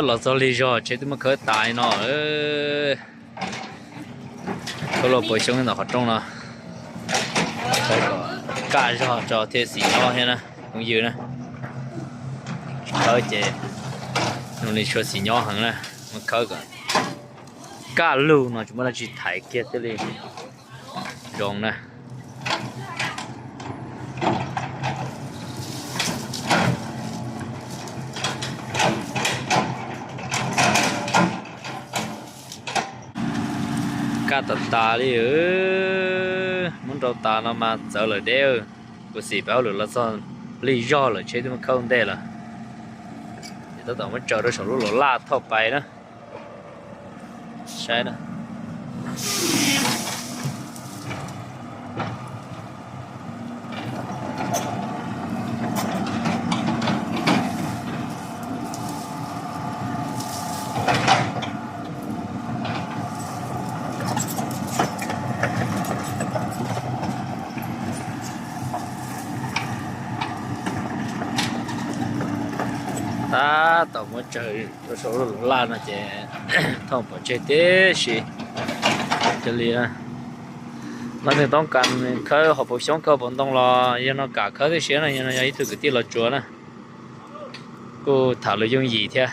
Los txog lig zog tsheb twb muab khawb tas li no. Khawb los pua xyoob ntawm qhov rooj no, kaj zog tso thiaj xis nyob thiab na, phooj ywg na. Khawb ces zoo li tshua xis nyob heev na, muab khawb kom kaj lug no tsis muaj dab tsi thaiv kiag thiaj li zoo na. Kaj tas tas li, muab nrau tas no mas txawv lawm deb. Kuv xim peb hauj lwm los txog lig zog lawm tsheb twb muab khawb ua ntej lawm. Ces tab tom muab tsaws rau saum lub los laj thauj pais na. Saib na. Tab tom muab tsaws rau saum lub los laj no ces thauj pov tseg tib si. Cia li, leej twg toob kas khawb hauv paus xyoob khawb paus ntoo los yog no kam khawb tib si na, yog no yog ib tug kwv tij Los Tsuas na, kuj tham lus yooj yim thiab.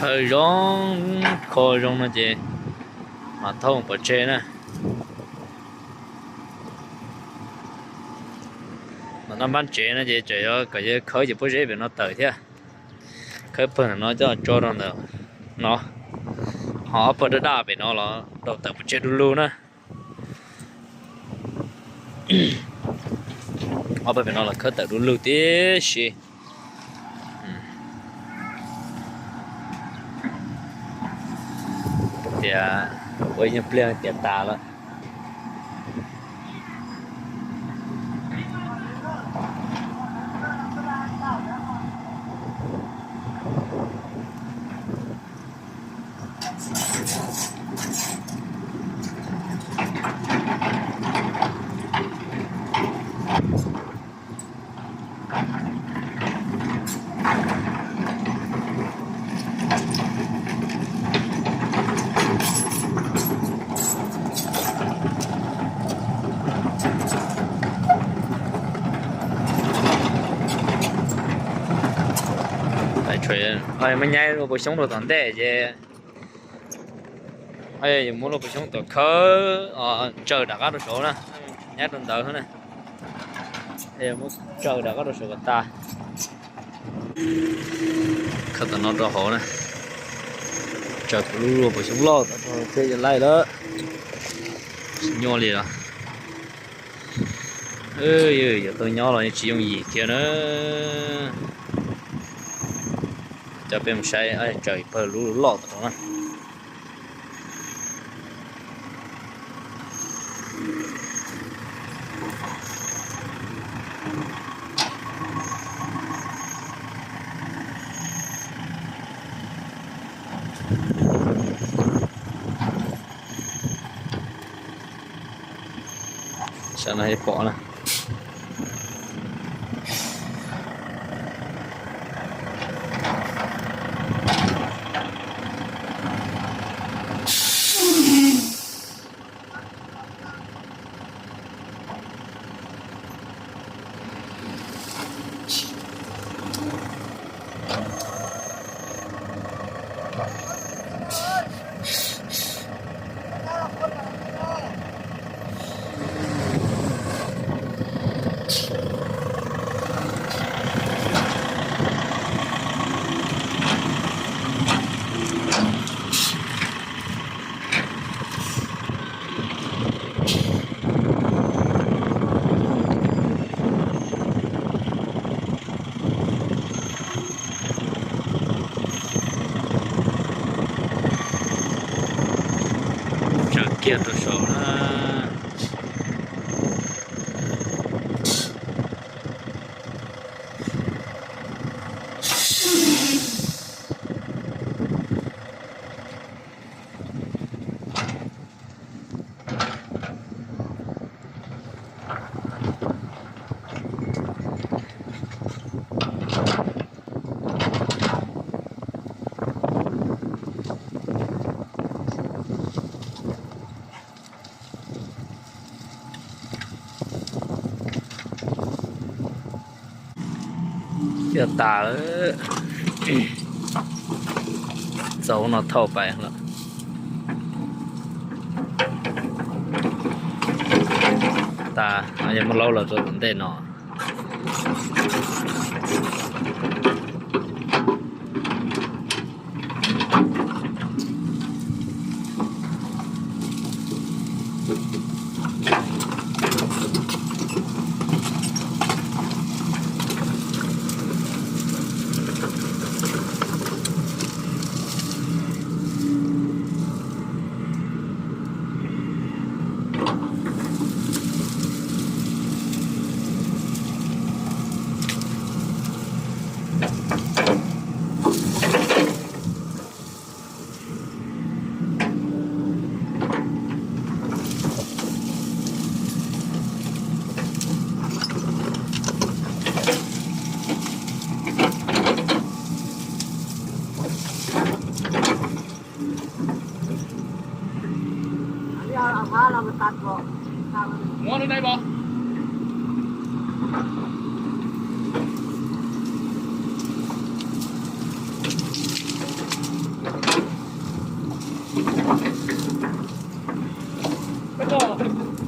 Khawb zoo, kho zoo no ces mam thauj pov tseg na. Mas noj npab tsev no ces tseem yuav kom yawg khawb ces pob zeb pem no tawm thiab. Khawb pawg ntawm no coj tso rau ntawm no, ho ob pawg daj daj pem no los rau tawm pov tseg du lug na. Ob pawg pem no los khawb tawm du lug tib si. Tias ua ib nyuag pliag tias tas lawm. Muab nyaib lub paus xyoob rau tom ntej ces yuav muab lub paus xyoob tom khawb tsaws rov qab rau saud na, nyaib rau ntawd na, muab tsaws rov qab rau saud kom tas. Khawb tom no rau hauv na, tsaws kuv lub paus xyoob loj tom no thiab yog laij lawm. Tsis nyuaj li los. Yuav tau nyob los yeej tsis yooj yim kiag na. Coj peb mus saib, tsaws pawg lub loj tom no na. Sab no pom na. Kiag rau saum na. Coj tas, txaus no thauj pais lawm. Tas, yog muab laub los rau tom ntej no.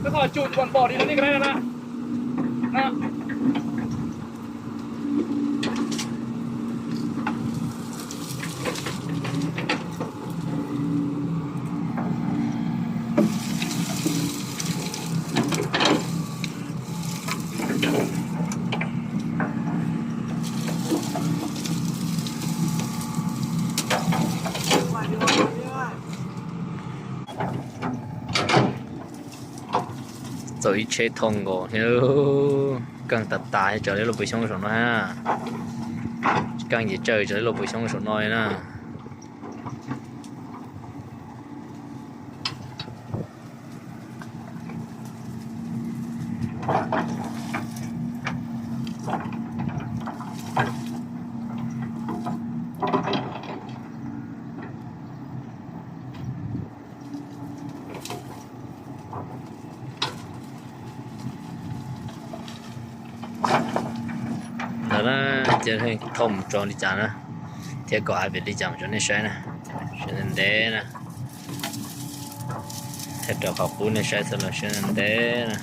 Peb qhov tsum tsis pom pom li no nej kov na. Txaus ib tsheb thoob nkaus thiab, keej tas tas thiab, tsawv li lub pus xyoob saum no. Keej ces tsawg tsawv li lub pus xyoob saum no na. Ntawd na, ces thauj mus tso li cas na, thiab kom av pem li cas mus rau nej saib na, sawv ntev ntev na. Thiab rau qhov qub nej saib txog los sawv ntev ntev na.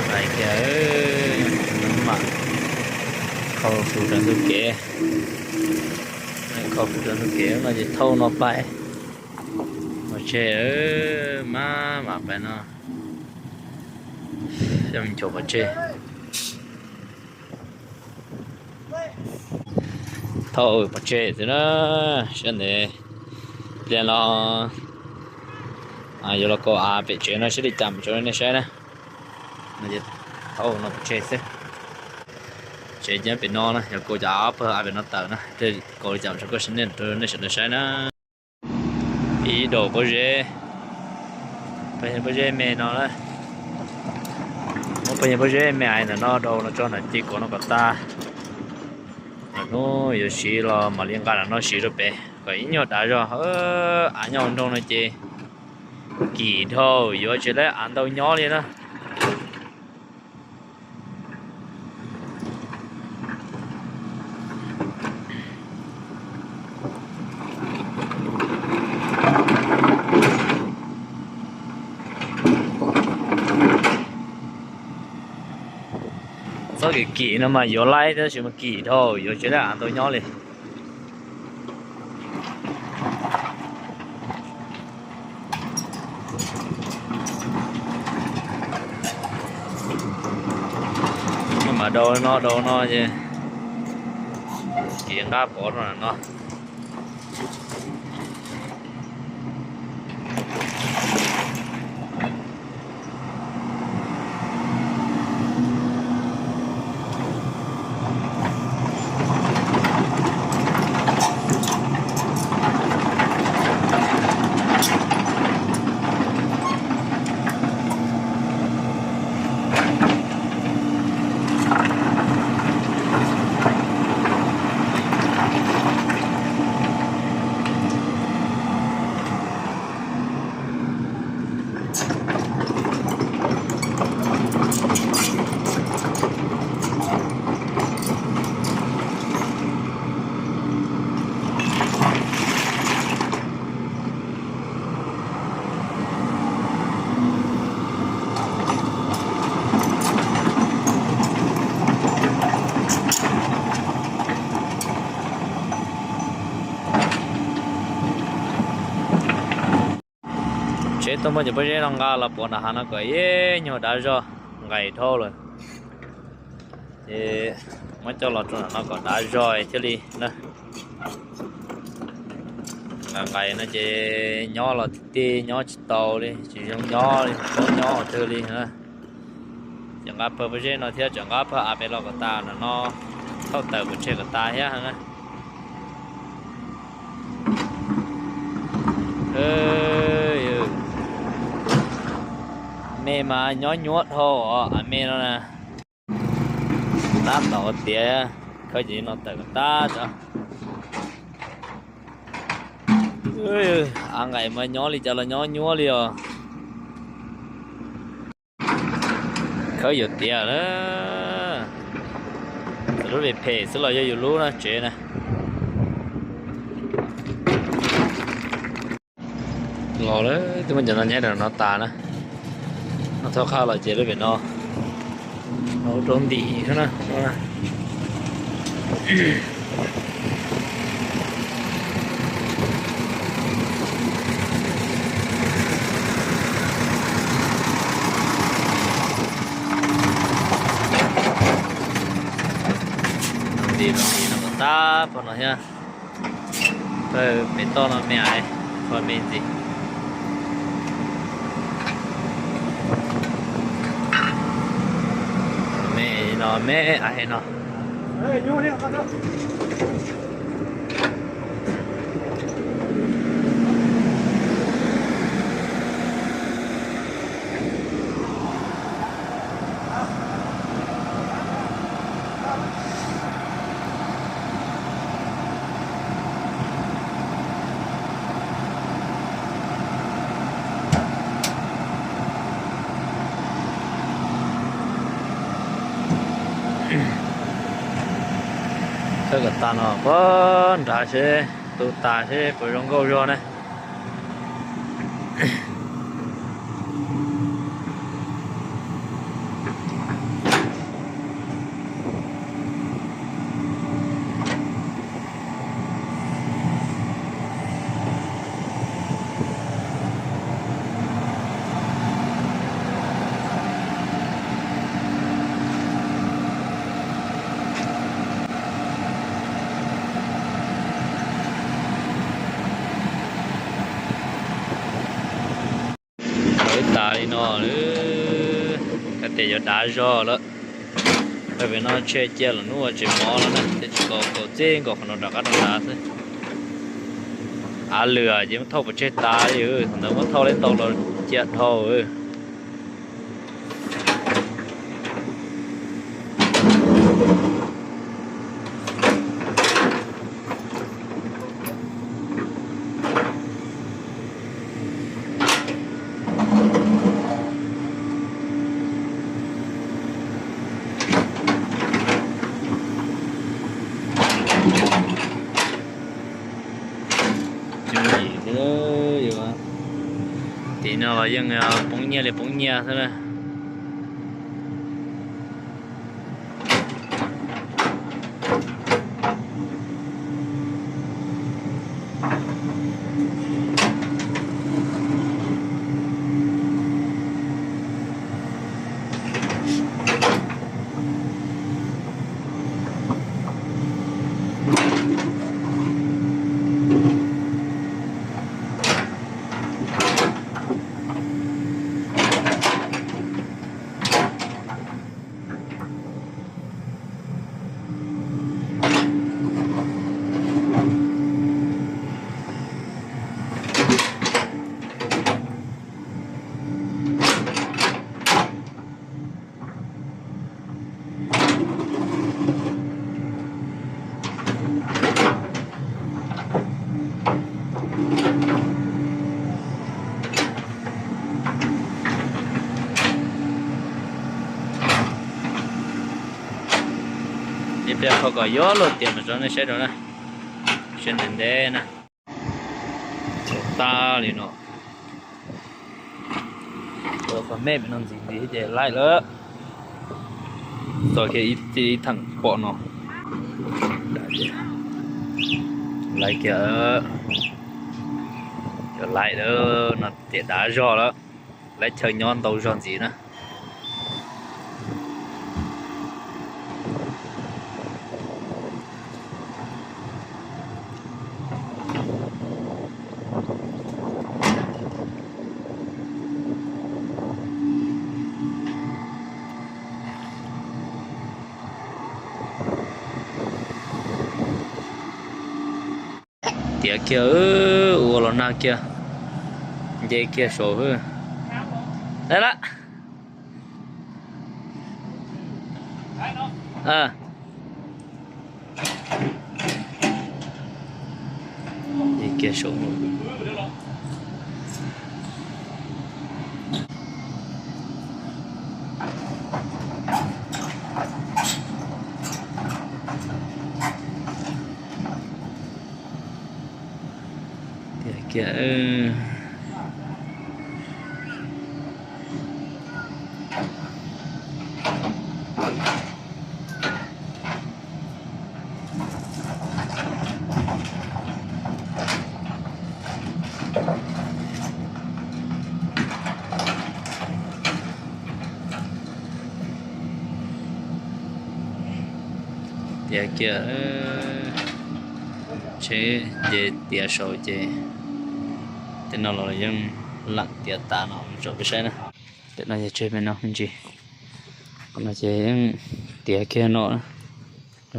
Lais kiag, mam khau fu rau ntug kev, khau fu rau ntug kev no ces thauj no pais pov tseg, maj mam pais no, coj me nchuav pov tseg. Thauj pov tseg xwb na, sab ntev pliag los yuav los kaus av pem tsev no seb li cas mus rau nej saib na. No ces thauj no pov tseg xwb. Tsev nyob pem no na, yog kaus cov av pawg av pem no tawm na, thiaj kaus li cas mus rau koj sab nej, rau nej sawv daws saib na. Ib daus pob zeb, pob zeb me no na. Muab pob zeb me ntawm no daus los tso ntawm ci kuav no kom tas. Hnub yuav siv los mam li nqa los no siv rau pem kom ib nyuag dav zog. Av nyob hauv nroog no ces kim dhau, yuav tsis lawv av ntau nyob li na. Kim kim no mas yuav laib tab sis mas kim dhau, yuav tsis laib av ntau nyob li. Mas dau no dau no ces kim nqab pov rau no. Tsheb tuaj muab cov pob zeb no nqa los puag nram hav no kom ib nyuag dav zog, nqaim dhau lawm. Ces muab coj los rau nram no kom dav zog thiaj li na. Nqaim nqaim no ces nyob los tij tij nyob tsis tau li, tsis zoo nyob li, tsis nyob ua twg li na. Ces nqa pawg pob zeb no thiab tseem nqa pawg av pem los kom tas nram no, thauj tawm pes tseg kom tas thiab na. Me mas nyob nyuaj dhau os, av me no na. Tab tom tiav, khawb ces no tawm kom tas tso. Av nqaim mas nyob li cas los nyob nyuaj li os. Khawb yuav tiav lawm. Txawm lub phem phem xwb los yog yus lub no tsev na. Los lawm, twb muab cov no nyaib rau no tas na. No thauj qhaj los ces lub pem no, no rau ntim na. Ntim los ntim no kom tag pog no thiab. Pawg pem toj no me, qhov me ntxiv. Me no me, av no. Khawb kom tas no puag nrad seb, tu tas seb puas zoo nkauj zog na. Khawb tas li no, kab tes yuav dav zog lawm. Pem no tshe cia los hnub tsis mov no na, thiaj tsis tau kaum txij nkaus qhov no rov qab rau nrad xwb. Av lwm ces muab thauj pes tseg tas li, thaum ntawd muab thauj li ntau los cia dhau. Tim no los yeej poob nyiaj li poob nyiaj xwb na. Ib pliag qhov kom yuav luag tias mas rau nej saib rau na, saib ntev ntev na. Tag li no, ua qhov mej no ntxiv ntxiv ces laim lawm. Txog kiag ib theem pom no, laim kiag, laim lawm no ces dav zog lawm, lawv chaw nyob ntau zog ntxiv na. Tiav kiag, ua los nag kiag, nce kiag saud. Lawm lawm. Nce kiag saud. Tiav kiag. Tiav kiag, tsheb nce tiav saud ces tej no los yeej lam tiav tas no mus tsom peb saib na. Tej no ces tseg pem no me ntsis, qhov no ces yeej tiav kiag no,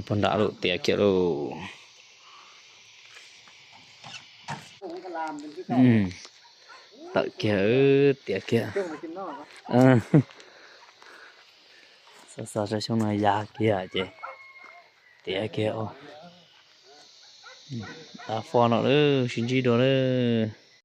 puag nram lawm tiav kiag lauj. Tawm kiag, tiav kiag. Xav xav xyoo no ya kiag ces tiav kiag. Dav fo no lawm, sib ntsib dua lawm.